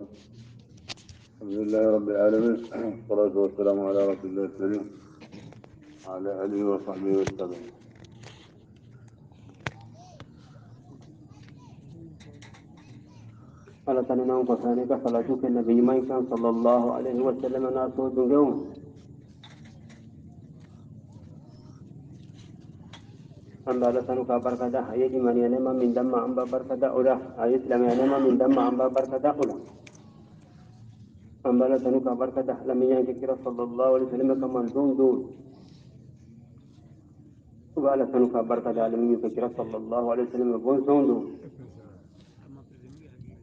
الحمد لله رب العالمين، والصلاة والسلام على رسول الله الكريم وعلى آله وصحبه وسلم. Ala tanu n'anw kɔfɛ ka salatu kɛ nabi ɲuman kan sallallahu alaihi wa sallam n'a so dungew. An bɛ Ala tanu k'a barika da, a ye limaniya nɛɛma min d'an ma, an b'a barika da o la. A ye silamɛya nɛɛma min d'an ma, an b'a barika da o la. An bɛ Ala tanu k'a barika da, Ala min y'an kɛ kira sallallahu alaihi wa sallam ka manton dɔw. U bɛ Ala tanu k'a barika da, Ala min y'u kɛ kira sallallahu alaihi wa sallam bɔnsɔn dɔw.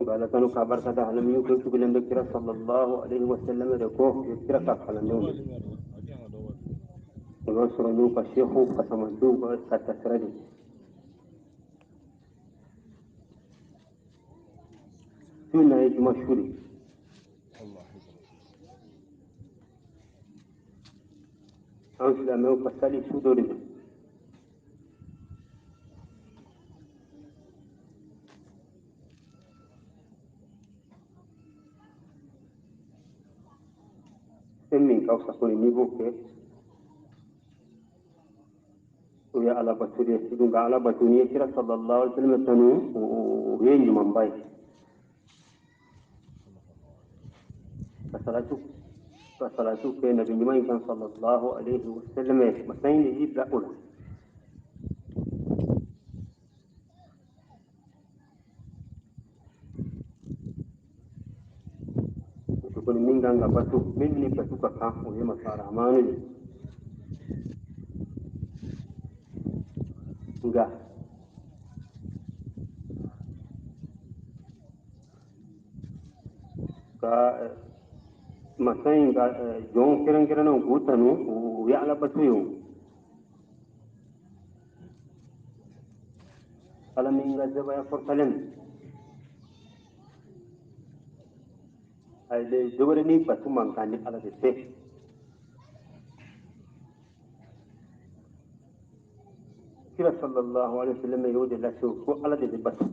Ala tanu k'a barika da, Ala min y'u kɛ tugulen bɛ kira sallallahu alaihi wa sallam de kɔ, u ye kira ka kalandenw ye. O b'a sɔrɔ n'u ka sehu fasamandiw ka tasira de. Su na ye juma su de. An silamɛw ka sali su dɔ de don. Fɛn min ka fisa kɔni n'i b'o kɛ, o ye Ala bato de ye. Nka Ala bato, n'i ye kira sallallahu alaihi wa sallam tanu, o ye ɲumanba ye. Ka salatu kɛ nabi ɲuman in kan sallallahu alaihi wa sallam, masa in de y'i bila o la. Kɔni min kan ka bato, min ni bato ka kan, o ye masa Rahmanu ye. Nka ka masa in ka jɔn kɛrɛnkɛrɛnnenw k'u tanu, o ye Ala bato ye. O Ala min ka sebaya kɔrɔtalen ale dɔ wɛrɛ ni bato man kan ni Ala de tɛ. Kira sallallahu alaihi wasallam y'o de lase ko Ala de bɛ bato.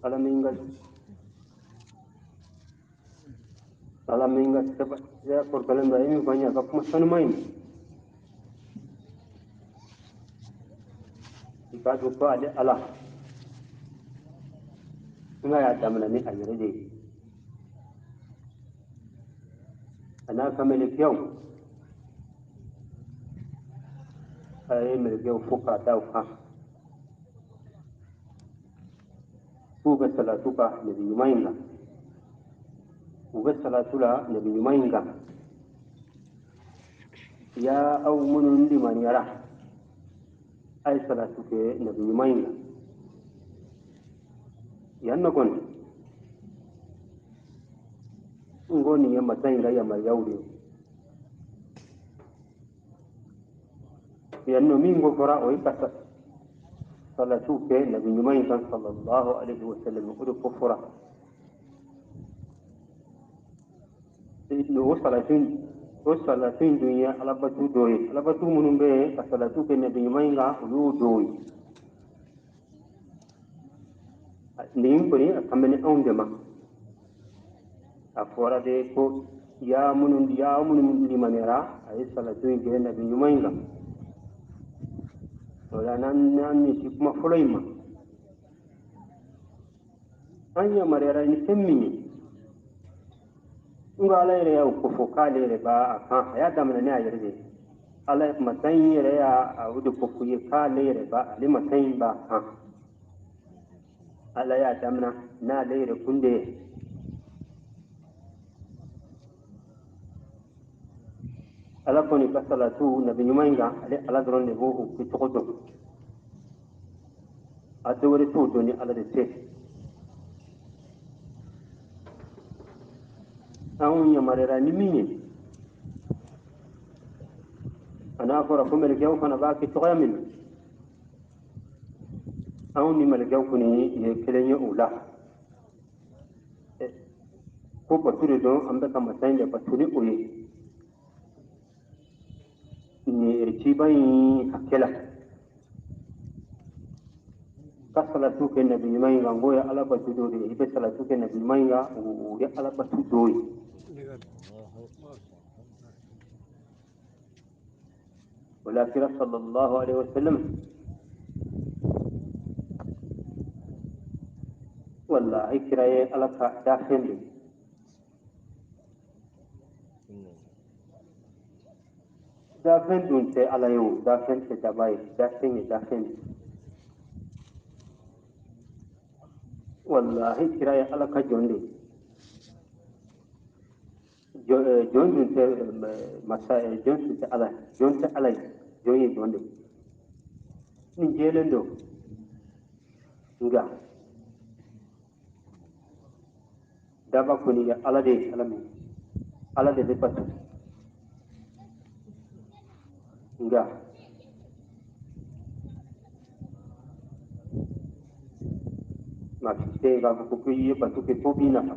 Ala min ka sebaya kɔrɔtalen don, a ye min fɔ an ye a ka kuma sanuman in, i k'a dɔn ko ale Ala n y'a daminɛ ni a yɛrɛ de ye, a n'a ka mɛlɛkɛw, a ye mɛlɛkɛw fo k'a da o kan k'u bɛ salatu kan nabi ɲuman in kan, u bɛ salatu la nabi ɲuman in kan. Ya aw minnu limaniyara, a ye salatu kɛ nabi ɲuman in kan. Yan na kɔni n ko nin ye masa in ka yamaruyaw de ye. Yan nɔ min ko fɔra, o ye ka salatu kɛ nabi ɲuman in kan sallallahu alaihi wa sallam. O de ko fɔra. O salatu in dun ye alabatu dɔ ye. Alabatu minnu bɛ yen ka salatu kɛ nabi ɲuman in kan, o y'o dɔw ye. Nin kɔni a kan bɛ ni anw de ma. A fɔra de ko ya minnu limaniyara, a ye salatu in kɛ nabi ɲuman in kan. O la n'an ni si kuma fɔlɔ in ma, an yamaruyara ni fɛn min ye, nka Ala yɛrɛ y'o kofɔ k'ale yɛrɛ b'a a kan. A y'a daminɛ ne a yɛrɛ de ye. Ala masa in yɛrɛ y'a o de kofɔ ye k'ale yɛrɛ b'a, ale masa in b'a kan. Ala y'a daminɛ n'ale yɛrɛ kun de ye. Ala kɔni ka salatu nabi ɲuman in kan, ale Ala dɔrɔn de b'o o tɔgɔ dɔn. A dɔ wɛrɛ t'o dɔn ni Ala de tɛ. Anw yamaruyara ni min ye, a n'a fɔra ko mɛlɛkɛw fana b'a kɛ cogoya min na, anw ni mɛlɛkɛw kɔni ye kelen ye o la. Ko bato de don, an bɛ ka masa in de bato ni o ye. Nin ciba in hakɛ la. Ka salatu kɛ nabi ɲuman in kan, n k'o ye ala batu dɔ de ye. I bɛ salatu kɛ nabi ɲuman in kan, o ye ala batu dɔ ye. O la kira sallallahu alaihi wasallam, wallahi kira ye ala ka dafɛn de ye. Dafɛn dun tɛ ala ye o, dafɛn tɛ daba ye, dafɛn ye dafɛn de ye. Wallahi kira ye ala ka jɔn de ye. Jɔn dun tɛ masa ye, jɔn tun tɛ ala ye, jɔn tɛ ala ye, jɔn ye jɔn de ye. Nin jɛlen don, nka daba kɔni ye ala de ye, ala min ala de bɛ bato. Nka maa si tɛ yen k'a fɔ ko i ye bato kɛ ko b'i nafa.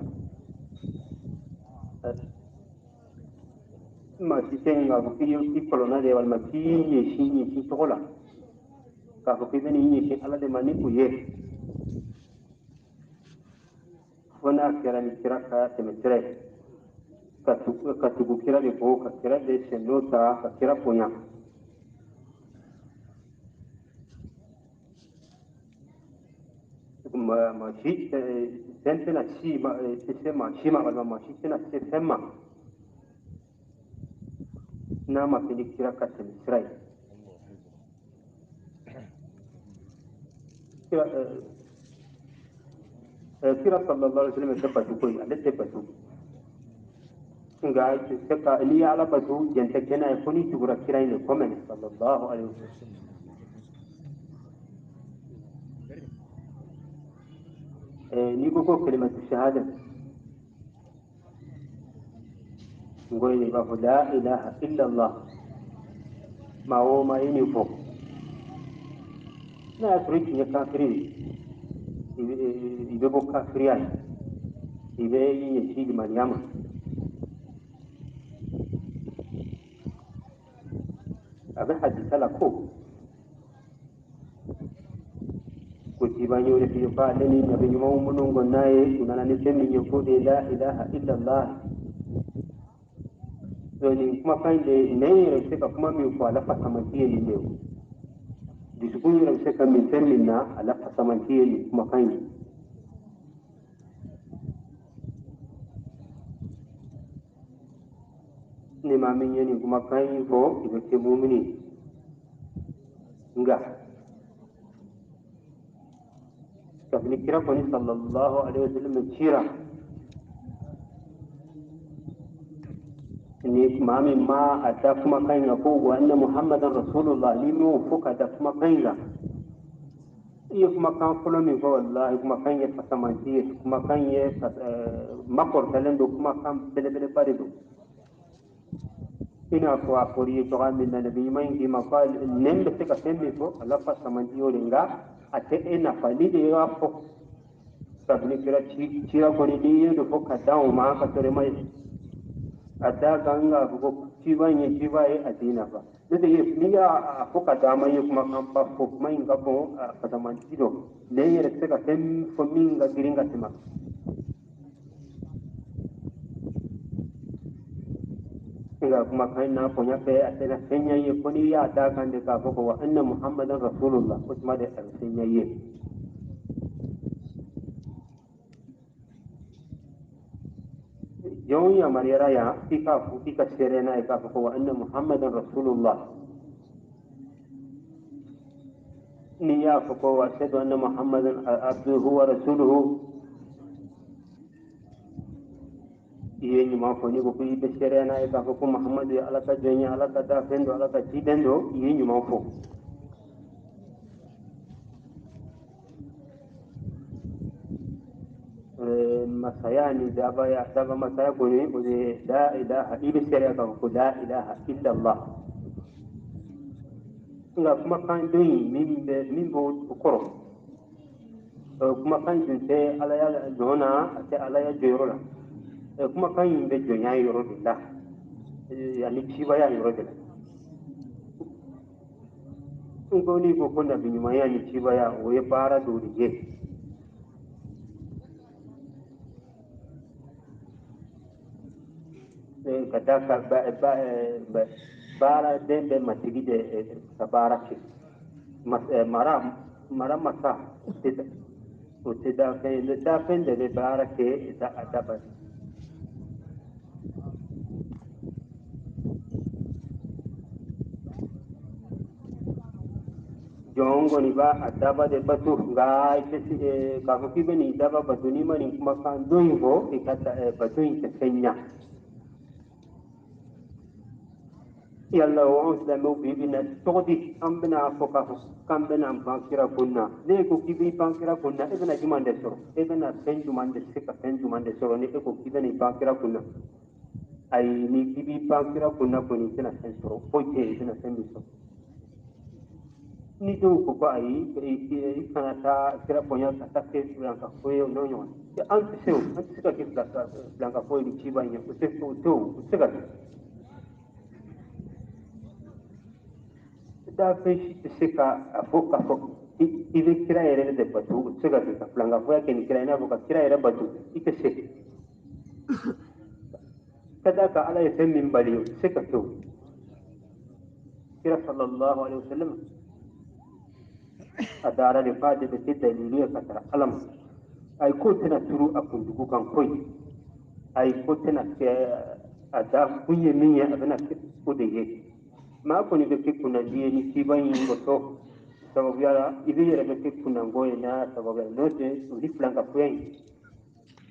Maa si tɛ yen k'a fɔ k'i ye i kɔlɔnna de walima k'i y'i ɲɛsin tɔgɔ la k'a fɔ k'i bɛ n'i ɲɛsin ala de ma ni o ye, fo n'a kɛra ni kira ka tɛmɛ sira ye, ka tugu kira de kɔ, ka kira de sendɔ ta, ka kira bonya. Maa si fɛn tɛna si ma se maa si ma, walima maa si tɛna se fɛn ma n'a ma kɛ ni kira ka tɛmɛ sira ye. Kira sallallahu alaihi wasallam tɛ bato koyi, ale tɛ bato. Nka se ka n'i ye ala bato, jɛn tɛ kɛ n'a ye fo n'i tugura kira in de kɔ mɛnɛ sallallahu alaihi wasallam. N'i ko ko kalimatu shahada, n ko i b'a fɔ la ilaha illallah. Maa o maa ye nin fɔ, n'a y'a sɔrɔ i tun ye kafiri ye, i bɛ bɔ kafiriya la, i bɛ i ɲɛsin limaniya ma. A bɛ hadisa la ko ciba y'o de f'i ye k'ale ni nabi ɲumanw minnu kɔnna ye, u nana ni fɛn min ye, k'o de ye la ilaha illallah. Donc nin kumakan in de, nɛn yɛrɛ bɛ se ka kuma min fɔ, a la fasamanti ye nin de ye. Dusukun yɛrɛ bɛ se ka min fɛn min na, a la fasamanti ye nin kumakan in ye. Ni maa min ye nin kumakan in fɔ, i bɛ kɛ mumini ye. Nka kabini kira kɔni sallallahu alaihi wasallam cira, ni maa min ma a da kumakan in kan ko wa anna muhammadan rasulullah, ni m'o fɔ ka da kumakan in kan, i ye kumakan fɔlɔ min fɔ, wallahi kumakan ye fasamanci ye, kumakan ye makɔrɔtalen don, kumakan belebeleba de don. I n'a fɔ a fɔr'i ye cogoya min na, nabi ɲuman in k'i ma ko nɛn bɛ se ka fɛn min fɔ, a la fasamanci y'o de, nka a tɛ e nafa ni de y'a fɔ. Kabini kira cira kɔni, n'i ye dɔ fɔ ka da o ma, ka sɔrɔ i ma a da kan k'a fɔ ko ciba in ye ciba ye, a t'i nafa. N'o tɛ n'i y'a fɔ ka d'a ma, i ye kumakanba fɔ, kuma in ka bon, a fasamanci don, nɛn yɛrɛ tɛ se ka fɛn fɔ min ka girin ka tɛmɛ. Nka kumakan in n'a bonya bɛɛ, a tɛna fɛn ɲɛ ye fo n'i y'a da kan de k'a fɔ ko wa anna muhammadan rasulullah, o tuma de a bɛ fɛn ɲɛ ye. Jɔn yamaruyara yan k'i k'a fɔ, k'i ka seere n'a ye k'a fɔ ko wa anna muhammadan rasulullah. N'i y'a fɔ ko wa ashhadu anna muhammadan abduhu wa rasuluhu, i ye ɲuman fɔ. N'i ko ko i bɛ seereya n'a ye k'a fɔ ko muhammadu ye ala ka jɔn ye, ala ka dafɛn don, ala ka ciden don, i ye ɲuman fɔ. Masaya ni dabaya, daba masaya kɔni, o de ye la ilaha, i bɛ seereya k'a fɔ ko la ilaha illallah. Nka kumakan dɔ in min bɛ min b'o kɔrɔ, kumakan in dun tɛ alaya nɔ na, a tɛ alaya jɔyɔrɔ la. Kumakan in bɛ jɔnya yɔrɔ de la, ani cibaya yɔrɔ de la. N ko n'i ko ko nabi ɲumanya ni cibaya o ye baara dɔ de ye. Ka d'a kan baara den bɛ matigi de ka baara kɛ. Mara masa o tɛ dafɛn ye, dafɛn de bɛ baara kɛ a daba. Jɔn kɔni b'a a daba de bato, nka i tɛ se k'a fɔ k'i bɛ nin daba bato n'i ma nin kumakan don in fɔ i ka bato in tɛ fɛn ɲa. Yala o anw silamɛw bi bi na cogo di an bɛna fɔ k'a fɔ k'an bɛna ban kira kun na? Ne ko k'i b'i ban kira kun na, e bɛna jumɛn de sɔrɔ? E bɛna fɛn jumɛn de se ka fɛn jumɛn de sɔrɔ ni e ko k'i bɛna i ban kira kun na? Ayi, ni k'i b'i ban kira kun na kɔni, i tɛna fɛn sɔrɔ, foyi tɛ yen i tɛna fɛn min sɔrɔ. Ni dɔw ko ko ayi, i kana taa kira bonya ka taa kɛ filankafo ye o n'o ɲɔgɔn, an tɛ se o, an tɛ se ka kɛ filankafo ye ni ciba in ye, o tɛ o tɛ o, o tɛ se ka kɛ. Dafɛn si tɛ se ka a fɔ k'a fɔ i bɛ kira yɛrɛ de bato, o tɛ se ka kɛ ka filankafoya kɛ ni kira i n'a fɔ ka kira yɛrɛ bato, i tɛ se. Ka d'a kan Ala ye fɛn min bali, o tɛ se ka kɛ o. Kira sallallahu alaihi wa sallam a dara de fa de bɛ kɛ dalilu ye ka tara Ala ma. Ayi, ko tɛna turu a kundugu kan koyi, ayi, ko tɛna kɛ a da kun ye min ye, a bɛna kɛ o de ye. Maa kɔni bɛ kɛ kunnandi ye ni ciba in kosɔn sababuya la, i bɛ yɛrɛ bɛ kɛ kunnango ye n'a sababuya la, n'o tɛ o ni filankafoya in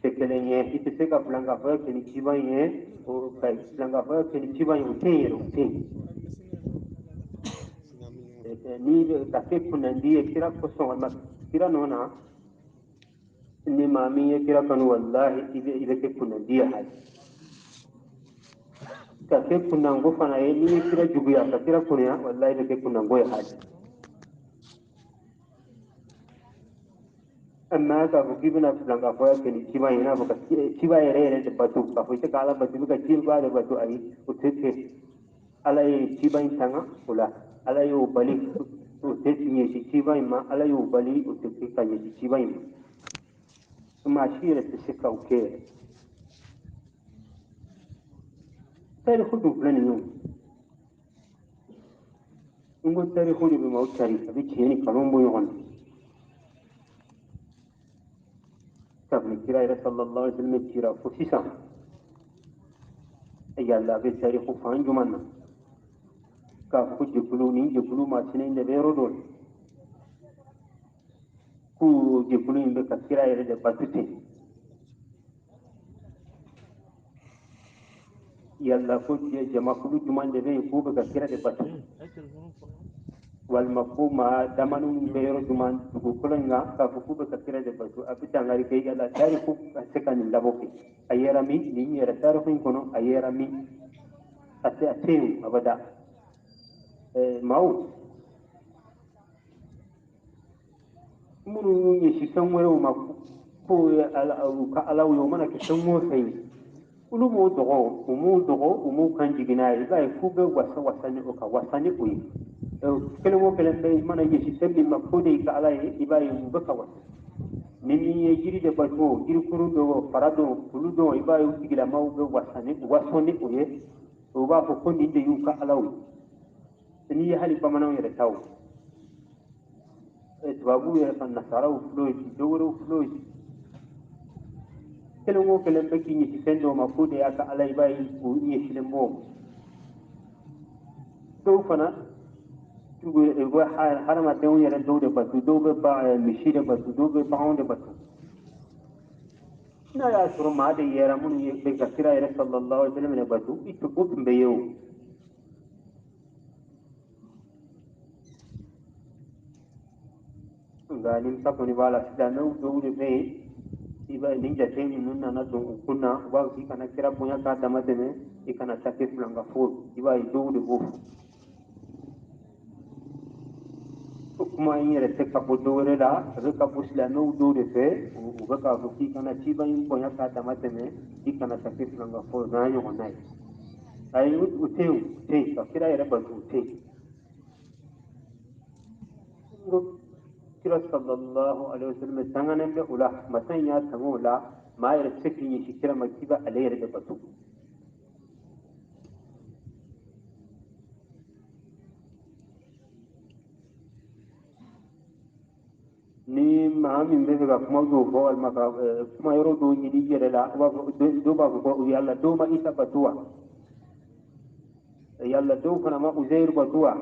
tɛ kelen ye. I tɛ se ka filankafoya kɛ ni ciba in ye, o ka filankafoya kɛ ni ciba in o tɛ yen yɛrɛ, o tɛ yen. Ni ka kɛ kunnandi ye kira kosɔn walima kira nɔ na, ni maa min ye kira kanu, walahi i bɛ kɛ kunnandi ye hali. Ka kɛ kunnango fana ye, n'i ye kira juguya ka kira kunya, walahi i bɛ kɛ kunnango ye hali. Amma k'a fɔ k'i bɛna filankafoya kɛ ni ciba ye, i n'a fɔ ka ciba yɛrɛ yɛrɛ de bato, k'a fɔ i tɛ ka Ala bato, i bɛ ka ciba de bato, ayi, o tɛ kɛ. Ala ye ciba in tanga o la, Ala y'o bali, o tɛ ɲɛsin ciba in ma, Ala y'o bali, o tɛ kɛ ka ɲɛsin ciba in ma. Maa si yɛrɛ tɛ se ka o kɛ yɛrɛ. Tariku dun filɛ nin ye o. N ko tariku de bɛ maaw cari, a bɛ tiɲɛ ni nkalon bɔ ɲɔgɔn na. Kabini kira yɛrɛ sallallahu alaihi wa sallam cira fo sisan, yala a bɛ tariku fan jumɛn na k'a fɔ ko jɛkulu ni jɛkulu masina in de bɛ yɔrɔ dɔ la, k'o jɛkulu in bɛ ka kira yɛrɛ de bato ten? Yala ko jamakulu jumɛn de bɛ yen k'u bɛ ka kira de bato, walima ko maa damaninw bɛ yɔrɔ jumɛn dugukolo in kan k'a fɔ k'u bɛ ka kira de bato? A bɛ dankari kɛ yala tariku ka se ka nin labɔ kɛ, a yera min nin yɛrɛ tariku in kɔnɔ, a yera min, a tɛ a tɛ yen abada. Maaw minnu y'u ɲɛsin fɛn wɛrɛw ma k'o ye u ka alaw ye, o mana kɛ fɛn o fɛn ye, olu m'o dɔgɔ, u m'o dɔgɔ, u m'u kan jigin n'a ye, i b'a ye k'u bɛ wasa wasa ni o ka wasa ni o ye. Kelen o kelen bɛ i mana ɲɛsin fɛn min ma k'o de y'i ka ala ye, i b'a ye u bɛ ka wasa. Ni min ye jiri de bato, jirikuru dɔ, fara dɔ, kulu dɔ, i b'a ye u tigilamaw bɛ wasa ni waso ni o ye, u b'a fɔ ko nin de y'u ka alaw ye. N'i ye hali bamananw yɛrɛ ta o, tubabuw yɛrɛ ka nasaraw filɛ ye, dɔ wɛrɛw filɛ ye, kelen o kelen bɛ k'i ɲɛsin fɛn dɔw ma k'o de y'a ka ala, i b'a ye o ɲɛsilen b'o ma. Dɔw fana u bɛ hadamadenw yɛrɛ dɔw de bato, dɔw bɛ misi de bato, dɔw bɛ baganw de bato. N'a y'a sɔrɔ maa de yɛrɛ minnu ye bɛ ka kira yɛrɛ sallallahu alaihi wa sallam de bato, i tun o tun bɛ ye o. Nka nimisa kɔni b'a la, silamɛw dɔw de bɛ yen, i b'a ye nin jate ninnu nana don u kun na, u b'a fɔ k'i kana kira bonya k'a dama tɛmɛ, i kana taa kɛ filankafo, i b'a ye dɔw de b'o fɔ. O kuma in yɛrɛ tɛ ka bɔ dɔ wɛrɛ la, a bɛ ka bɔ silamɛw dɔw de fɛ, u bɛ k'a fɔ k'i kana ciba in bonya k'a dama tɛmɛ, i kana taa kɛ filankafo n'a ɲɔgɔnna ye. Ayi, o tɛ yen, o tɛ yen, ka kira yɛrɛ bato o tɛ yen. Ko kira sallallahu alaihi wasallam tanganen bɛ o la, masa in y'a tanga o la, maa yɛrɛ tɛ se k'i ɲɛsin kira ma k'i b'ale yɛrɛ de bato. Ni maa min bɛ fɛ ka kuma dɔw fɔ walima ka kuma yɔrɔ dɔw ɲini i yɛrɛ la, dɔw b'a fɔ ko yala dɔw ma Isa bato wa, yala dɔw fana ma Uzairu bato wa,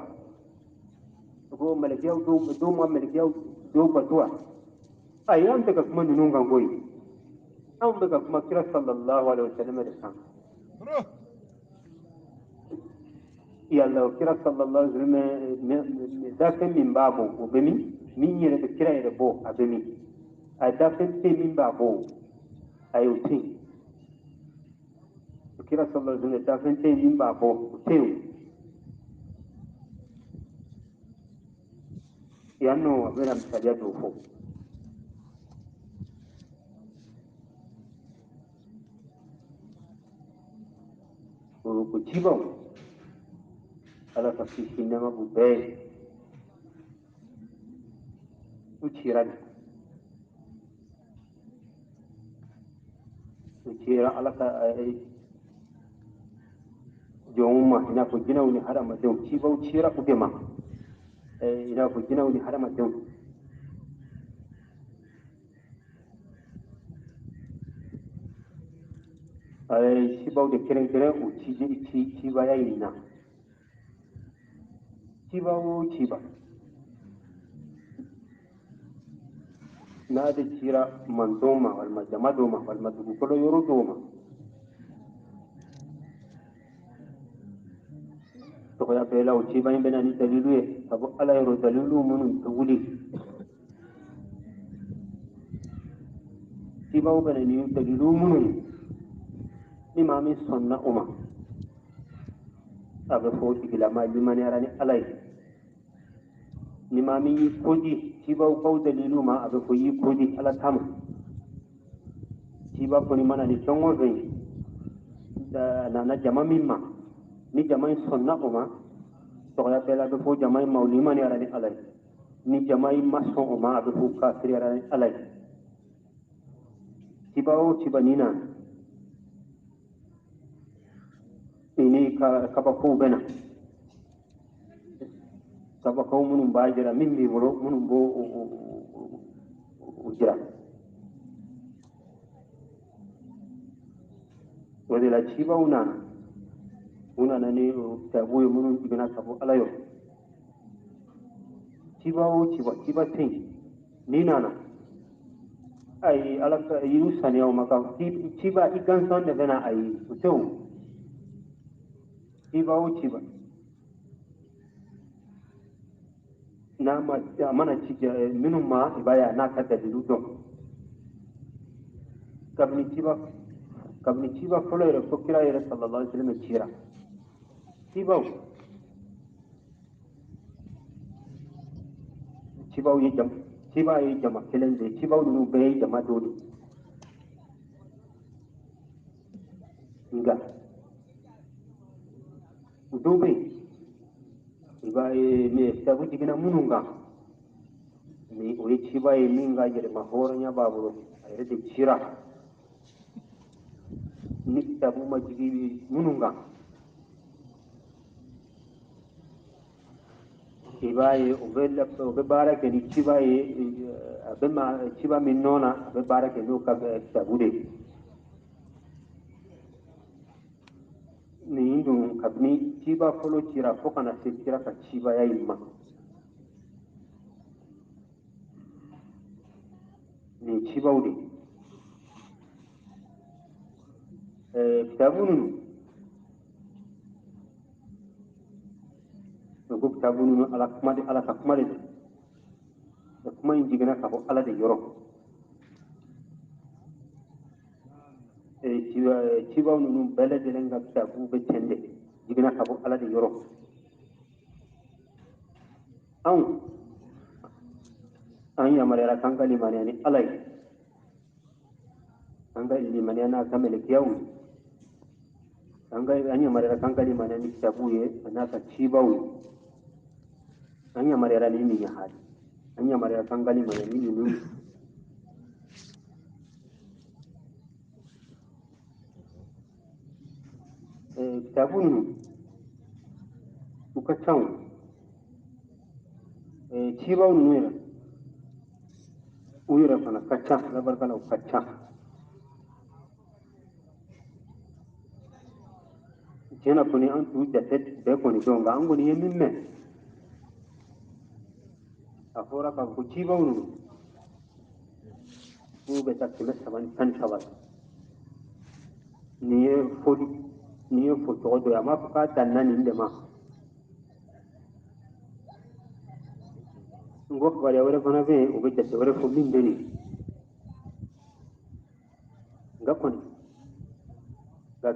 ko malikiyaw dɔw ma malikiyaw dɔw bato wa. Ayi, an tɛ ka kuma ninnu kan koyi, anw bɛ ka kuma kira sallallahu alaihi wasallam de kan. Yala kira sallallahu alaihi wasallam dafɛn min b'a bɔ o bɛ min? Min yɛrɛ bɛ kira yɛrɛ bɔ a bɛ min? A dafɛn tɛ min b'a bɔ, a y'o tɛ yen. Kira sallallahu alaihi wasallam dafɛn tɛ min b'a bɔ, o tɛ yen. Yan nɔ a bɛna misaliya dɔw fɔ. O ko cibaw, Ala ka kisi nɛɛma b'u bɛɛ ye, u cira de, u cira Ala ka jɔnw ma, i n'a fɔ jinɛw ni hadamadenw. Cibaw cira u de ma, i n'a fɔ jinɛw ni hadamadenw. Cibaw de kɛrɛnkɛrɛn u cibaya in na. Ciba o ciba n'a de cira mantɔn ma walima jama dɔw ma walima dugukolo yɔrɔ dɔw ma, tɔgɔya bɛɛ la o ciba in bɛ na ni dalilu ye ka bɔ Ala yɔrɔ, dalilu minnu tɛ wuli. Cibaw bɛ na ni dalilu minnu ye, ni maa min sɔnna o ma, a bɛ fɔ o tigilama limaniyara ni Ala ye. Ni maa min y'i koji cibaw kaw dalilu ma, a bɛ fɔ y'i koji Ala ta ma. Ciba kɔni mana ni fɛn o fɛn ye, a nana jama min ma, ni jama in sɔnna o ma, tɔgɔya bɛɛ la a bɛ fɔ jama in ma o limaniyara ni Ala ye. Ni jama in ma sɔn o ma, a bɛ fɔ kafiriyara ni Ala ye. Ciba o ciba ni nana, ni kabakow bɛ na, kabakow minnu b'a jira min b'i bolo, minnu b'o o jira. O de la cibaw nana, u nana ni kitabu ye minnu jiginna ka bɔ Ala yɔrɔ. Ciba o ciba, ciba tɛ yen n'i nana, ayi Ala ka yiriw saniya o ma kan ciba i gansan de bɛ na, ayi o tɛ o. Ciba o ciba n'a ma, a mana ci minnu ma, i b'a ye a n'a ka dalilu dɔn. Kabini ciba fɔlɔ yɛrɛ fo kira yɛrɛ sallallahu alaihi wasallam cira. Cibaw ye jama, ciba ye jama kelen de ye, cibaw ninnu bɛɛ ye jama dɔ de ye. Nka u dɔw bɛ yen, i b'a ye mɛ kitabu jiginna minnu kan, ni o ye ciba ye min ka yɛrɛma hɔrɔnya b'a bolo, a yɛrɛ de cira. Ni kitabu ma jigin minnu kan, i b'a ye u bɛ baara kɛ ni ciba ye, a bɛ ma ciba min nɔ na, a bɛ baara kɛ n'o ka kitabu de ye. Nin dun kabini ciba fɔlɔ cira fo ka na se kira ka cibaya in ma, nin cibaw de. Kitabu ninnu, ko kitabu ninnu Ala kuma de, Ala ka kuma de don. Kuma in jiginna ka bɔ Ala de yɔrɔ. Cibaw ninnu bɛɛ lajɛlen ka kitabu bɛ ten de, jiginna ka bɔ Ala de yɔrɔ. Anw an yamaruyara k'an ka limaniya ni Ala ye, an ka limaniya n'a ka mɛlɛkiyaw ye, an yamaruyara k'an ka limaniya ni kitabu ye a n'a ka cibaw ye. An yamaruyara ni min ye hali An yamaruya k'an ka limaniya ni ninnu ye. Kitabu ninnu u ka ca o. Cibaw ninnu yɛrɛ u yɛrɛ fana ka ca, Ala barika la u ka ca. Tiɲɛ na kɔni an t'u jate bɛɛ kɔni dɔn, nka an kɔni ye min mɛn, a fɔra k'a fɔ ko cibaw ninnu k'u bɛ taa 313 la. Nin ye foli, nin ye fo tɔgɔ dɔ ye, a m'a fɔ k'a danna nin de ma. N ko kibaruya wɛrɛ fana bɛ yen, o bɛ jate wɛrɛ fɔ min bɛ nin. Nka kɔni nka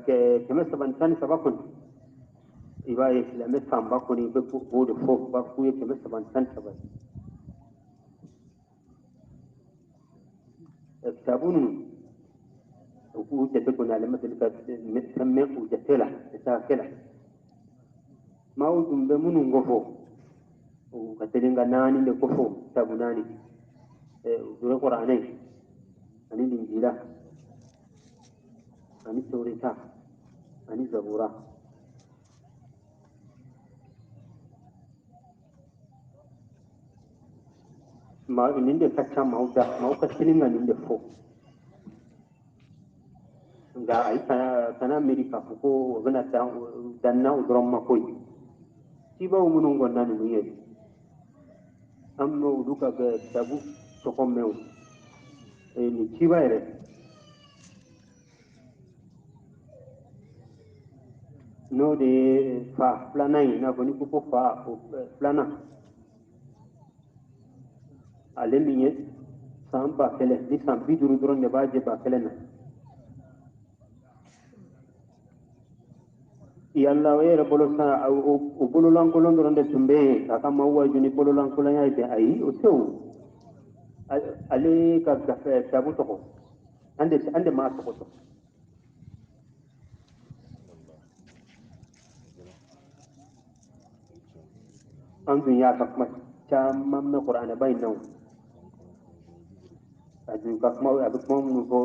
313 kɔni, i b'a ye silamɛ fanba kɔni bɛ k'o de fɔ, u b'a fɔ k'u ye 313 ye. Kitabu ninnu u k'u jate kɔni, ale ma deli ka fɛn mɛn u jate la, jate hakɛ la. Maaw tun bɛ minnu kofɔ, u ka teli ka naani de kofɔ, kitabu naani. O ye Kuranɛ ani Linjila ani Tawureta ani Zabura. Maa nin de ka ca maaw da, maaw ka teli ka nin de fɔ. Nka ayi, kana miiri k'a fɔ ko o bɛna danna o dɔrɔn ma koyi. Cibaw minnu kɔnna ninnu ye, an bɛ olu ka kitabu tɔgɔ mɛn o. Nin ciba yɛrɛ n'o de ye fa filanan ye, i n'a fɔ n'i ko ko fa o filanan, ale min ye san 1000 ni san 50 dɔrɔn de b'a jɛ 1000 na. Yala e yɛrɛ bolo san o bololankolon dɔrɔn de tun bɛ yen k'a ka maaw waaju ni bololankolonya ye bɛn? Ayi, o tɛ o. Ale ka gafe kitabu tɔgɔ, an de m'a tɔgɔ dɔn. An dun y'a ka kuma caman mɛn kuranɛba in na o. A dun ka kuma, a bɛ kuma minnu fɔ,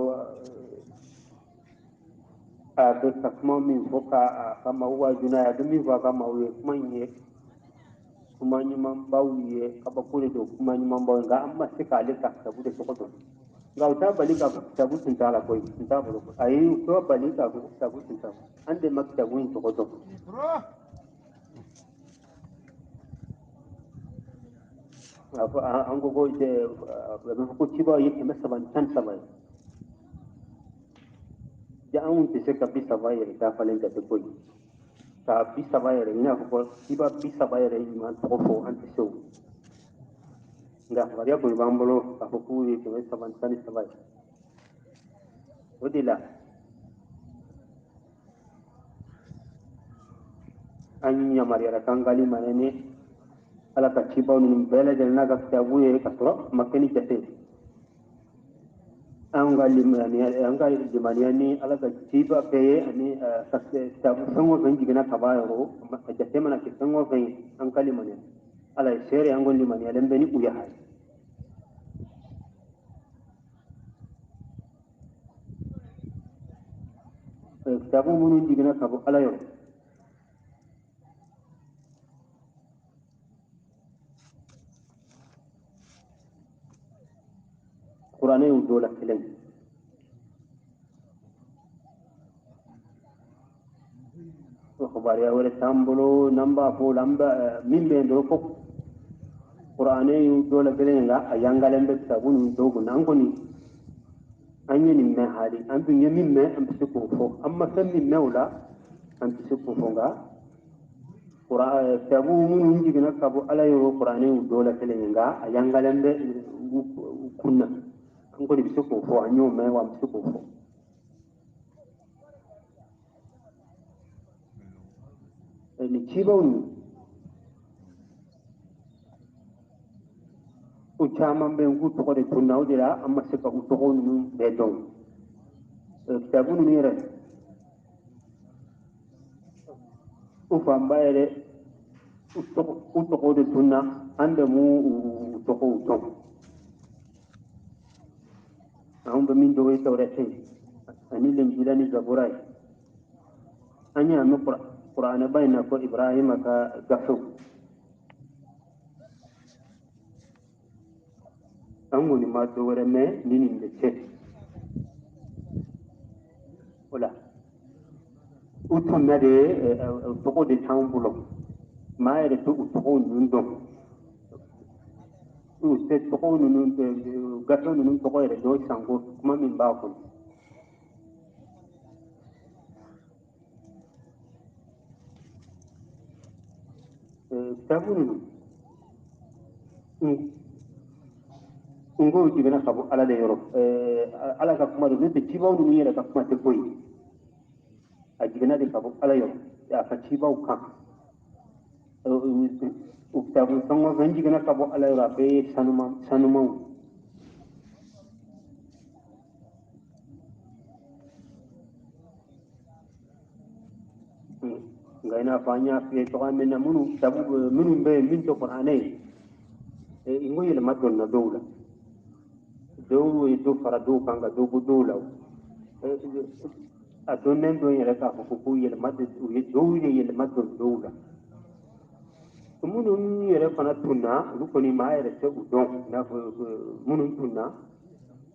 a bɛ ka kuma min fɔ ka a ka maaw waaju n'a ye, a bɛ min fɔ a ka maaw ye, kuma in ye kuma ɲumanbaw ye, kabako de don, kuma ɲumanbaw ye. Nka an ma se k'ale ka kitabu de tɔgɔ dɔn. Nka u t'a bali k'a fɔ kitabu tun t'a la koyi, tun t'a bolo koyi. Ayi, u t'a bali k'a fɔ kitabu tun t'a bolo. An de ma kitabu in tɔgɔ dɔn. A fɔ an ko ko a bɛ fɔ ko cibaw ye 313 ye. Ja anw tɛ se ka 30 yɛrɛ dafalen jate koyi. Ka 30 yɛrɛ, i n'a fɔ ko ciba 30 yɛrɛ ɲuman tɔgɔ fɔ, an tɛ se o. Nka kibaruya kɔni b'an bolo k'a fɔ k'u ye 313 ye. O de la an yamaruyara k'an ka limaniya ni Ala ka cibaw ninnu bɛɛ lajɛlen n'a ka kitabu ye, ka sɔrɔ a ma kɛ ni jate ye. An ka limaniya, an ka limaniya ni Ala ka ciba bɛɛ ye, ani ka kitabu fɛn o fɛn jiginna ka b'a yɔrɔ, a jate mana kɛ fɛn o fɛn ye, an ka limaniya. Ala ye seere, an ko limaniyalen bɛ ni u ye hali. Kitabu minnu jiginna ka bɔ Ala yɔrɔ, Kuranɛ y'u dɔ la kelen ye. O kibaruya wɛrɛ t'an bolo n'an b'a fɔ o la, an bɛ min bɛ yen dɔrɔn ko Kuranɛ y'u dɔ la kelen ye, nka a yangalen bɛ kitabu ninnu dɔw kunna. An kɔni an ye nin mɛn hali, an dun ye min mɛn, an bɛ se k'o fɔ. An ma fɛn min mɛn o la, an tɛ se k'o fɔ. Nka kitabu minnu jiginna ka bɔ Ala yɔrɔ, Kuranɛ y'u dɔ la kelen ye, nka a yangalen bɛ u kunna. An kɔni bɛ se k'o fɔ, an y'o mɛn wa, an bɛ se k'o fɔ. Nin cibaw ninnu, o caman bɛ yen k'u tɔgɔ de tunna, o de la an ma se ka u tɔgɔ ninnu bɛɛ dɔn. Kitabu ninnu yɛrɛ, u fanba yɛrɛ, u tɔgɔ de tunna. An bɛ mu tɔgɔw dɔn. Anw bɛ min dɔn o ye Tawurɛti ye ani Linjila ni Zabura ye. An y'a mɛn Kuranɛba in na ko Ibrahima ka gafew. An kɔni ma dɔ wɛrɛ mɛn ni nin de tɛ. O la u tunna de tɔgɔ de t'an bolo. Maa yɛrɛ tɛ u tɔgɔw ninnu dɔn. U tɛ tɔgɔw ninnu gafe ninnu tɔgɔ yɛrɛ dɔn sanko kuma min b'a kɔnɔ. Kitabu ninnu n ko jiginna ka bɔ Ala de yɔrɔ. Ala ka kuma don, n'o tɛ cibaw ninnu yɛrɛ ka kuma tɛ foyi ye. A jiginna de ka bɔ Ala yɔrɔ, a ka cibaw kan. O kitabu fɛn o fɛn jiginna ka bɔ Ala yɔrɔ, a bɛɛ ye sanumanw. Nka i n'a fɔ an y'a f'i ye cogoya min na, minnu kitabu minnu bɛ yen min tɛ Kuranɛ ye, n ko yɛlɛma donna dɔw la. Dɔw ye dɔ fara dɔw kan ka dɔ bɔ dɔw la. A donnen dɔ yɛrɛ k'a fɔ ko yɛlɛma u ye dɔw ye yɛlɛma don dɔw la. Minnu yɛrɛ fana tunna, olu kɔni maa yɛrɛ tɛ u dɔn. I n'a fɔ minnu tunna,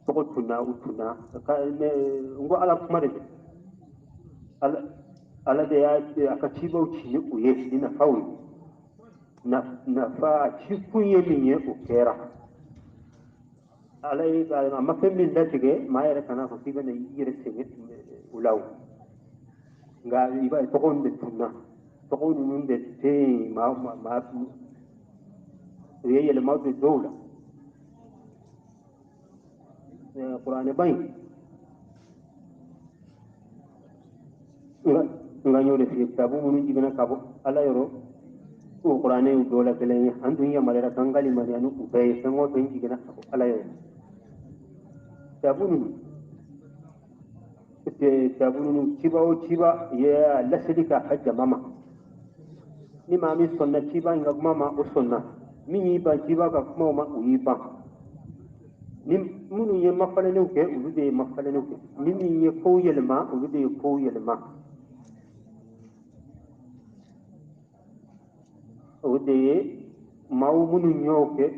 tɔgɔ tunna, u tunna. N ko Ala kuma de don. Ala de y'a a ka cibaw ci ni u ye ni nafaw ye. Nafa a ci kun ye min ye, o kɛra. Ala ye a ma fɛn min latigɛ, maa yɛrɛ kana fɔ k'i bɛna i yɛrɛ sɛgɛn o la o. Nka i b'a ye tɔgɔw de tunna. Tɔgɔw ninnu de tɛ yen, maa u ye yɛlɛma don dɔw la. Kuranɛba in nka n y'o de f'i ye, kitabu minnu jiginna ka bɔ Ala yɔrɔ, o Kuranɛ y'u dɔ la kelen ye. An dun yamaruyara k'an ka limaniya ni u bɛɛ ye, fɛn o fɛn jiginna ka bɔ Ala yɔrɔ. Kitabu ninnu ciba o ciba ye laseli k'a ka jama ma. Ni maa min sɔnna ciba in ka kuma ma, o sɔnna. Min y'i ban ciba ka kumaw ma, o y'i ban. Ni minnu ye mafalenniw kɛ, olu de ye mafalenniw kɛ. Ni min ye kow yɛlɛma, olu de ye kow yɛlɛma. O de ye maaw minnu y'o kɛ,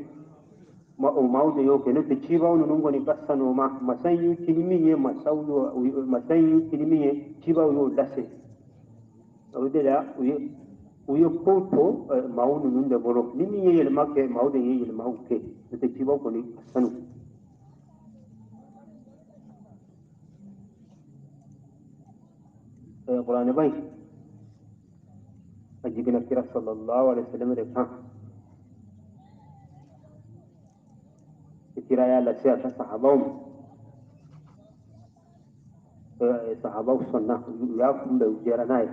o maaw de y'o kɛ. N'o tɛ cibaw ninnu kɔni ka sanu o ma. Masa in y'u ci ni min ye, masaw y'o, masa in y'u ci ni min ye, cibaw y'o lase. O de la u ye kow to maaw ninnu de bolo. Ni min ye yɛlɛma kɛ, maaw de ye yɛlɛmaw kɛ. N'o tɛ cibaw kɔni ka sanu. Kuranɛba in a jiginna kira sallallahu alaihi wasallam de kan. Kira y'a lase a ka sahabaw ma. Sahabaw sɔnna, u y'a kunbɛn, u jɛra n'a ye.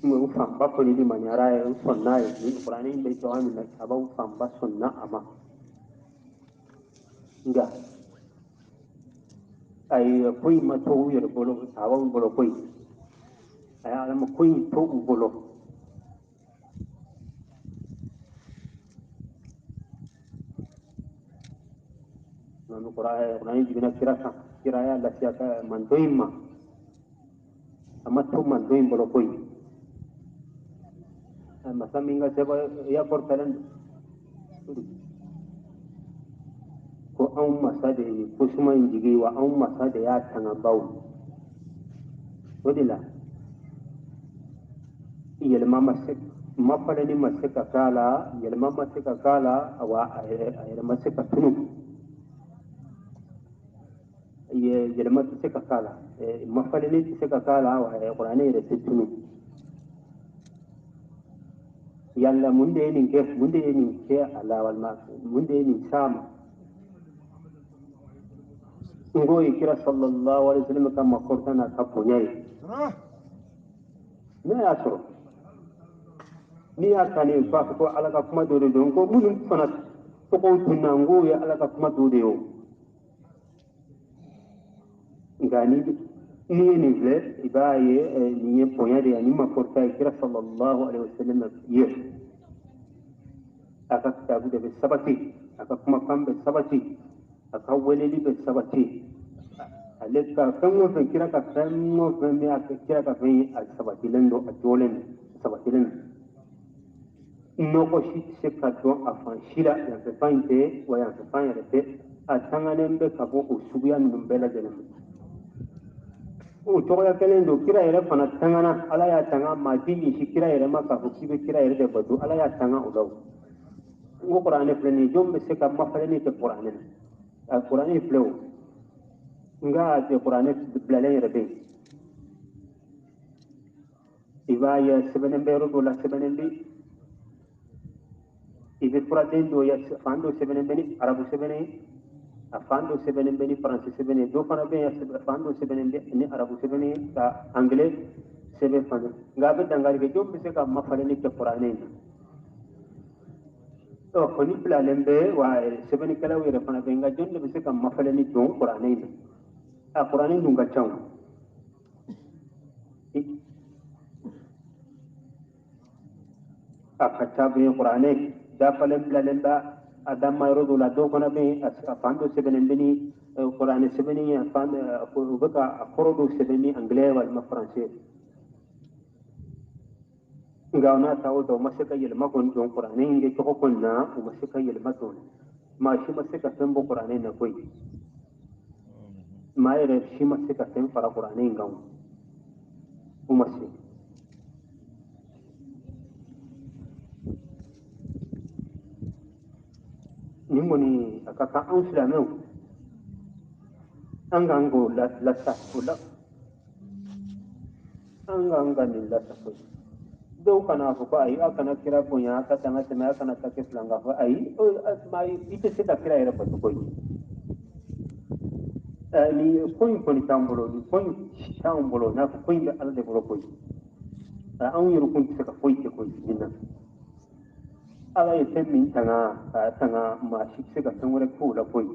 U fanba kɔni limaniyara ye, u sɔnna ye. Ni Kuranɛ in bɛ cogoya min na, sahabaw fanba sɔnna a ma. Nka ayi ko in ma to u yɛrɛ bolo, sahabaw bolo ko in. A ye Ala ma ko in to u bolo. Kuranɛ jiginna kira kan, kira y'a lase a ka mantɔn in ma. A ma to mantɔn in bolo ko in. Masa min ka sɛbɛn kɔrɔtalen don. Ko anw masa de ye ko suma in jigi, wa anw masa de y'a tanga baw. O de la yɛlɛma ma se, mafalenni ma se ka k'a la, yɛlɛma ma se ka k'a la, wa a yɛrɛ ma se ka tunu. Yɛlɛma tɛ se ka k'a la, mafalenni tɛ se ka k'a la, wa Kuranɛ yɛrɛ tɛ tunu. Yala mun de ye nin kɛ, mun de ye nin kɛ a la, walima mun de ye nin s'a ma? N ko ye kira sallallahu alaihi wasallam ka makɔrɔta n'a ka bonya ye. Ne y'a sɔrɔ n'i y'a ta nin b'a fɔ ko Ala ka kuma dɔ de don, ko minnu fana tɔgɔw tunna, n k'o ye Ala ka kuma dɔ de ye o. Nka ni N'i ye nin filɛ, i b'a ye nin ye bonya de ye ani makɔrɔta ye kira sallallahu alaihi wasallam ye. A ka kitabu de bɛ sabati, a ka kumakan bɛ sabati, a ka weleli bɛ sabati. Ale ka fɛn o fɛn, kira ka fɛn o fɛn bɛ a kira ka fɛn ye, a sabatilen don, a jɔlen don, a sabatilen don. Nɔgɔ si tɛ se ka dɔn a fan si la, yanfɛ fan in tɛ wa yanfɛ fan yɛrɛ tɛ. A tangalen bɛ ka bɔ o suguya ninnu bɛɛ lajɛlen ma. O cogoya kelen don, kira yɛrɛ fana tangana, Ala y'a tanga, maa t'i ɲɛsin kira yɛrɛ ma k'a fɔ k'i bɛ kira yɛrɛ de bato, Ala y'a tanga o la. O n ko kuranɛ filɛ nin ye, jɔn bɛ se ka mafalenni kɛ kuranɛ na? A kuranɛ filɛ o, nka a tɛ kuranɛ bilalen yɛrɛ bɛ yen. I b'a ye sɛbɛnnen bɛ yɔrɔ dɔ la, sɛbɛnnen bɛ i bɛ furaden dɔ ye, fan dɔ sɛbɛnnen bɛ ni arabu sɛbɛnnen ye, a fan dɔ sɛbɛnnen bɛ ni faransi sɛbɛnnen ye, dɔ fana bɛ yen fan dɔ sɛbɛnnen bɛ ni arabu sɛbɛnnen ye ka angilɛ sɛbɛn fana. Nka a bɛ dankari kɛ, jɔn bɛ se ka mafalenni kɛ kuranɛ in na? Ɔ kɔni bilalen bɛ wa sɛbɛnnikɛlaw yɛrɛ fana bɛ yen, nka jɔn de bɛ se ka mafalenni don kuranɛ in na? A kuranɛ dun ka ca o. A ka ca bɛ kuranɛ dafalen bilalen bɛ a dama yɔrɔ dɔ la, dɔw fana bɛ yen a fan dɔ sɛbɛnnen bɛ ni kuranɛ sɛbɛnni ye, fan u bɛ ka a kɔrɔ dɔw sɛbɛn ni angilɛ walima faransɛ. Nka n'a ta o ta, u ma se ka yɛlɛma kɔni don kuranɛ in kɛ cogo kɔni na, u ma se ka yɛlɛma don. Maa si ma se ka fɛn bɔ kuranɛ in na koyi. Maa yɛrɛ si ma se ka fɛn fara kuranɛ in kan, u ma se. Nin kɔni a ka kan anw silamɛw an k'an k'o lasa o la, an k'an ka nin lasa koyi. Dɔw kana fɔ ko ayi, aw kana kira bonya, a ka dan ka tɛmɛ, a kana ta kɛ filan k'a fɔ ayi, i tɛ se ka kira yɛrɛ bato koyi. Nin ko in kɔni t'an bolo, nin ko in t'anw bolo, n'a fɔ ko in bɛ Ala de bolo koyi. Anw yɛrɛ kun tɛ se ka foyi kɛ koyi nin na. Ala ye fɛn min tanga k'a tanga, maa si tɛ se ka fɛn wɛrɛ k'o la koyi.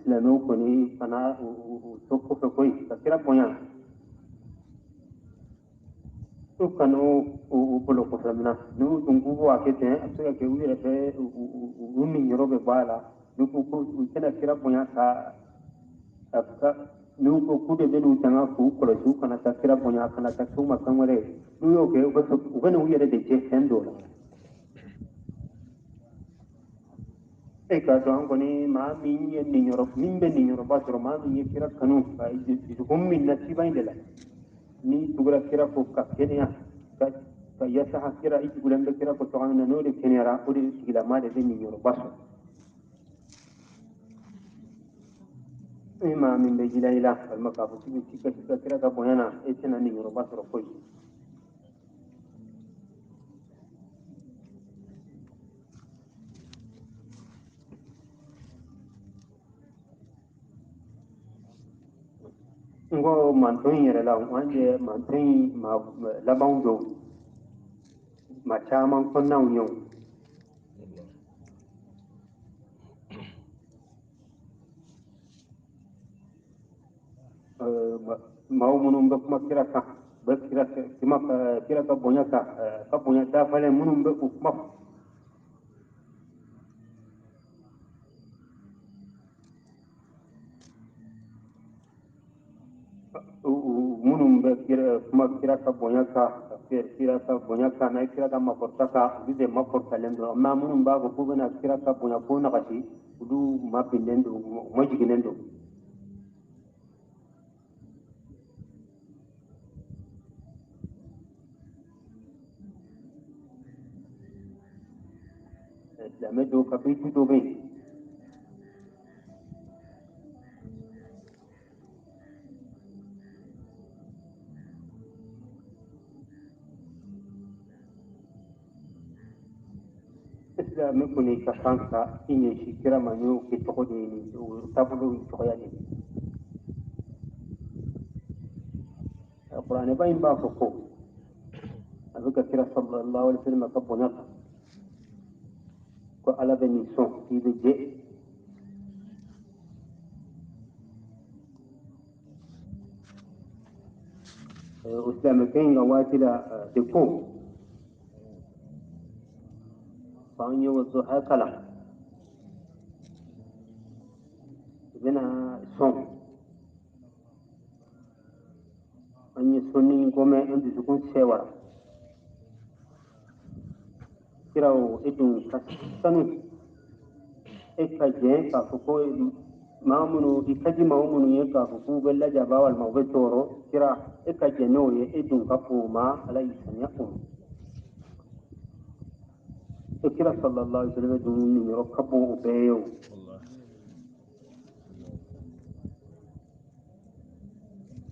Silamɛw kɔni fana u to kɔfɛ koyi ka kira bonya, u kana u bolo kɔfɛ minɛ. N'u dun k'u b'o kɛ ten, a bɛ se ka kɛ u yɛrɛ bɛ u niyɔrɔ bɛ bɔ a la. N'u ko ko u tɛna kira bonya ka n'u ko k'u de bɛ n'u tanga k'u kɔlɔsi, u kana taa kira bonya, a kana taa k'u ma fɛn wɛrɛ ye. N'u y'o kɛ, u bɛ n'u yɛrɛ de jɛ fɛn dɔ la. E k'a dɔn an kɔni maa min ye niyɔrɔ, min bɛ niyɔrɔba sɔrɔ, maa min ye kira kanu ka dusukun min na ciba in de la, n'i tugura kira kɔ ka kɛnɛya ka yaasa kira, i tugulen bɛ kira kɔ cogoya min na, n'o de kɛnɛyara, o de tigilamaa de bɛ niyɔrɔba sɔrɔ. E maa min bɛ jila i la walima k'a fɔ k'i bɛ ci ka kira ka bonya na, e tɛna niyɔrɔba sɔrɔ foyi. N ko mantɔn in yɛrɛ la, an ye mantɔn in maa labanw dɔw, maa caman kɔnɔnaw ye o. Maaw minnu bɛ kuma kira kan, bɛ kira ka bonya kan, ka bonya dafalen minnu bɛ u kuma minnu bɛ kuma kira ka bonya kan, kira ka bonya kan, n'a kira ka makɔrɔta kan, olu de makɔrɔtalen don. Maa minnu b'a fɔ k'u bɛna kira ka bonya ko nagasi, olu ma binnen don, u ma jiginnen don. Silamɛ dɔw ka bɛɛ dɔ bɛ yen. Silamɛ kɔni ka kan ka i ɲɛsin kira ma n'o kɛ cogo de ye nin o taabolo in cogoya de ye. Kuranɛba in b'a fɔ ko a bɛ ka kira sallallahu alaihi wasallam ka bonya kan, ko Ala bɛ nin sɔn k'i bɛ jɛ. O silamɛkɛ in ka waati la de ko f'an ye waduha kalan, i bɛna sɔn. An ye sɔnni ko mɛn, an dusukun sɛwara. Kiraw, e dun ka sanu, e ka jɛn k'a fɔ ko maa minnu i ka di maa minnu ye k'a fɔ k'u bɛ lajaba walima u bɛ tɔɔrɔ, kira e ka jɛn n'o ye, e dun ka fɔ o ma, Ala y'i saniya o ma. E kira sallallahu alaihi wasallam dun niyɔrɔ ka bon o bɛɛ ye o.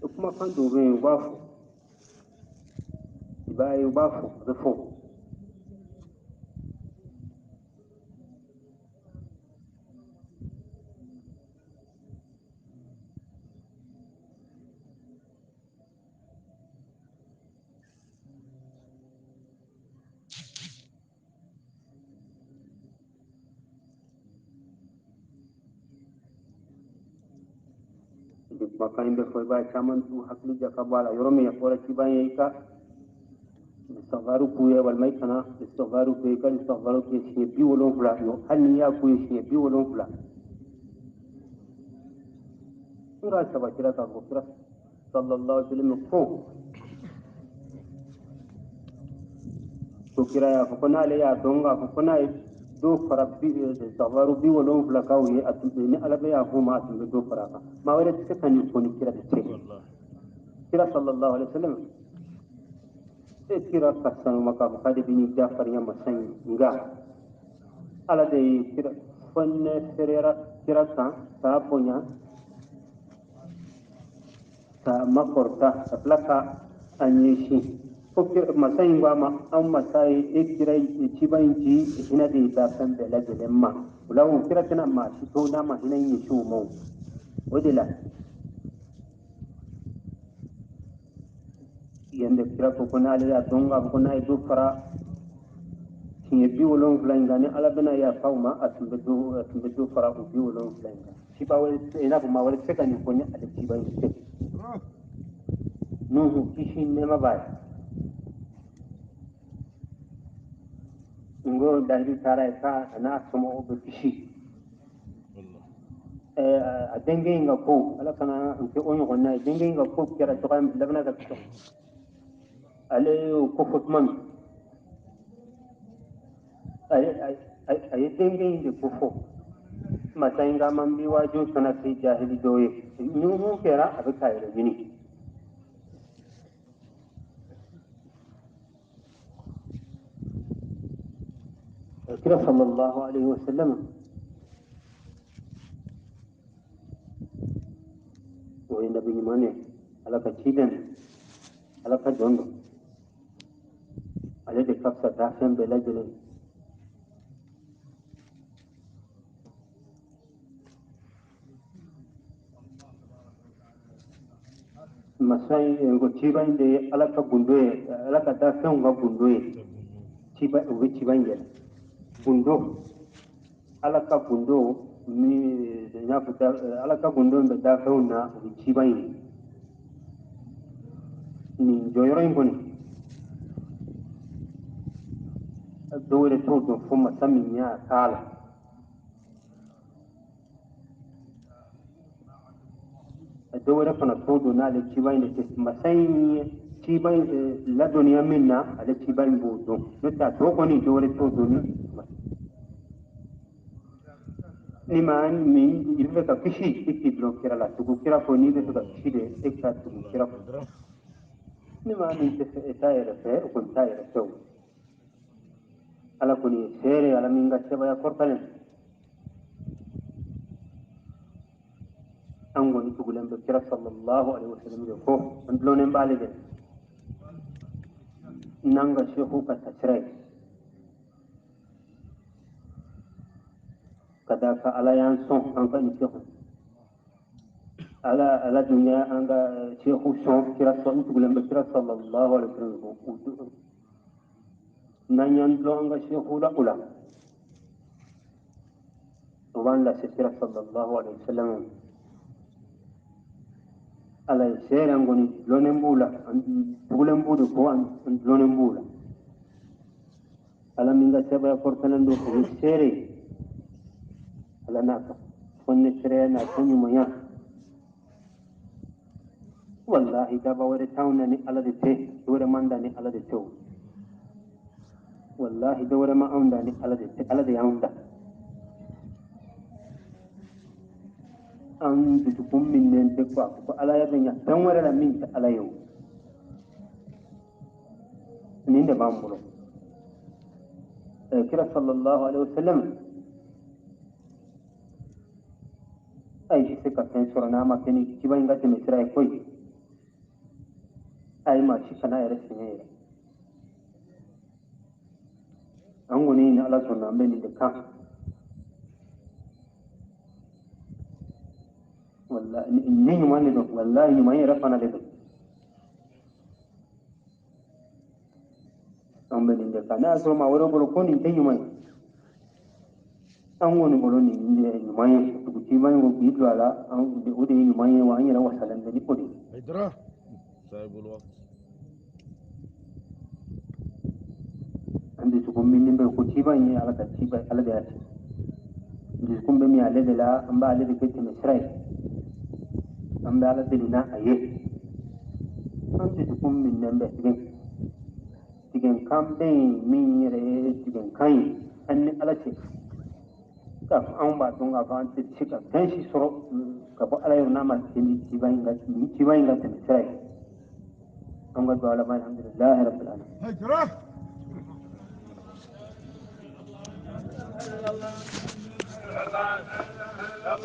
O kumakan dɔw bɛ yen, u b'a fɔ, i b'a ye u b'a fɔ, a bɛ fɔ. Kumakan in bɛ fɔ, i b'a ye caman t'u hakili jaka bɔ a la. Yɔrɔ min fɔra ciban ye, i ka istighfaru k'u ye, walima i kana istighfaru k'u ye, i ka istighfaru k'u ye siɲɛ 70. Yo, hali n'i y'a k'u ye siɲɛ 70, n ka sabatira k'a fɔ kira sallallahu alaihi wasallam ko kira y'a fɔ ko n'ale y'a dɔn k'a fɔ ko n'a ye dɔ fara bi istighfaru 70 k'aw ye, a tun bɛ ni Ala bɛ y'a fɔ ma, a tun bɛ dɔ fara a kan. Maa wɛrɛ tɛ se ka nin fɔ ni kira de tɛ. Kira sallallahu alaihi wasallam, e kira ka sanu ma k'a fɔ k'ale bɛ n'i jafarinya masa in, nka Ala de ye kira fɔnɛ feerera kira kan k'a bonya, k'a makɔrɔta, ka tila ka a ɲɛsin fo masa in ko a ma, anw masa ye e kira ciba in ci hinɛ de ye da fɛn bɛɛ lajɛlen ma. O la, o kira tɛna maa si to n'a ma hinɛ in ɲɛsin o ma. O de la yen de kira ko n'ale y'a dɔn k'a fɔ ko n'a ye dɔ fara siɲɛ 70 in kan, ni Ala bɛna yafa u ma, a tun bɛ dɔ fara o 70 in kan. Ciba wɛrɛ, i n'a fɔ maa wɛrɛ tɛ se ka nin fɔ ni ale ciba in tɛ. Nuhu kisi nɛɛma b'a ye, n ko lahidu taara ye k'a n'a somɔgɔw bɛ kisi. A denkɛ in ka ko, Ala kana n kɛ o ɲɔgɔnna ye. Denkɛ in ka ko kɛra cogoya min, labanna ka kɛ ale y'o ko fɔ tuma min, a ye denkɛ in de ko fɔ masa in ka man bi waaju kana se jahili dɔw ye. Ni mun kɛra, a bɛ k'a yɛrɛ ɲini. Kira sallallahu alaihi wasallam, o ye nabi ɲuman ye, Ala ka ciden, Ala ka jɔn don. Ale de ka fisa dafɛn bɛɛ lajɛlen. Masa in ko ciba in de ye Ala ka gundo ye, Ala ka dafɛnw ka gundo ye. Ciba, u bɛ ciba in yɛlɛ gundo, Ala ka gundo ni n y'a fɔ, Ala ka gundo in bɛ dafɛnw na, o bɛ ciba in ye. Nin jɔyɔrɔ in kɔni, dɔw wɛrɛ t'o dɔn fo masa min y'a k'a la. Dɔw wɛrɛ fana t'o dɔn n'ale ciba in de tɛ. Masa in ye ciba in ladɔnniya min na, ale ciba in b'o dɔn, n'o tɛ a tɔ kɔni, dɔw wɛrɛ t'o dɔn. Ni maa min i bɛ fɛ ka kisi, e k'i dulon kira la, tugu kira kɔ. N'i bɛ fɛ ka kisi de, e ka tugu kira kɔ. Ni maa min tɛ fɛ, e t'a yɛrɛ fɛ, o kɔni t'a yɛrɛ fɛ. O Ala kɔni ye seere, Ala min ka sebaaya kɔrɔtalen. An kɔni tugulen bɛ kira sallallahu alaihi wasallam de kɔ, an dulonnen b'ale de n'an ka sehu ka tasira ye, ka d'a kan Ala y'an sɔn an ka nin sehu. Ala dun ye an ka sehu sɔn, kira sɔn, n tugulen bɛ kira sallallahu alaihi wasallam kɔ. N'an y'an dulon an ka sehu la, o la o b'an lase kira sallallahu alaihi wasallam. Ala ye seere an kɔni dulonnen b'u la, an tugulen b'u de kɔ, an dulonnen b'u la. Ala min ka sebaaya kɔrɔtalen don, o ye seere ye. Ala n'a ka fɔnne seereya n'a ka ɲumanya. Wallahi daba wɛrɛ t'anw na ni Ala de tɛ, wɛrɛ man da ni Ala de tɛ o. Wallahi dɔ wɛrɛ ma anw da ni Ala de tɛ, Ala de y'anw da. An dusukun min tɛ ko Ala ya bɛ ɲa fɛn wɛrɛ la min tɛ Ala ye o. Nin de b'an bolo. Kira sallallahu alaihi wasallam ayi se ka fɛn sɔrɔ n'a ma kɛ ni ciba in ka tɛmɛ sira ye koyi. A ye maa si kana yɛrɛ sɛgɛn yɛrɛ. An kɔni ni Ala sɔnna an bɛ nin de kan. Wallahi ni ɲuman de don, wallahi ɲuman yɛrɛ fana de don. An bɛ nin de kan. N'a y'a sɔrɔ maa wɛrɛ bolo ko nin tɛ ɲuman ye, an kɔni bolo nin de ye ɲuman ye. Dugu ciba in ko k'i don a la, o de ye ɲuman ye wa an yɛrɛ wasalen bɛ ni o de ye. An dusukun min bɛ ko ciba in ye Ala ka ciba ye, Ala de y'a ci. Dusukun bɛ min ale de la, an b'ale de kɛ tɛmɛ sira ye. An bɛ Ala deli n'a a ye. An dusukun min bɛ tigɛnkan bɛ yen min yɛrɛ ye tigɛnkan ye an ni Ala cɛ. K'a fɔ anw b'a dɔn k'a fɔ an tɛ se ka fɛn si sɔrɔ ka bɔ Ala yɔrɔ n'a ma kɛ ni ciba in ka tɛmɛ sira ye. An ka dugawu laban alhamdulilahi rabbil alamin.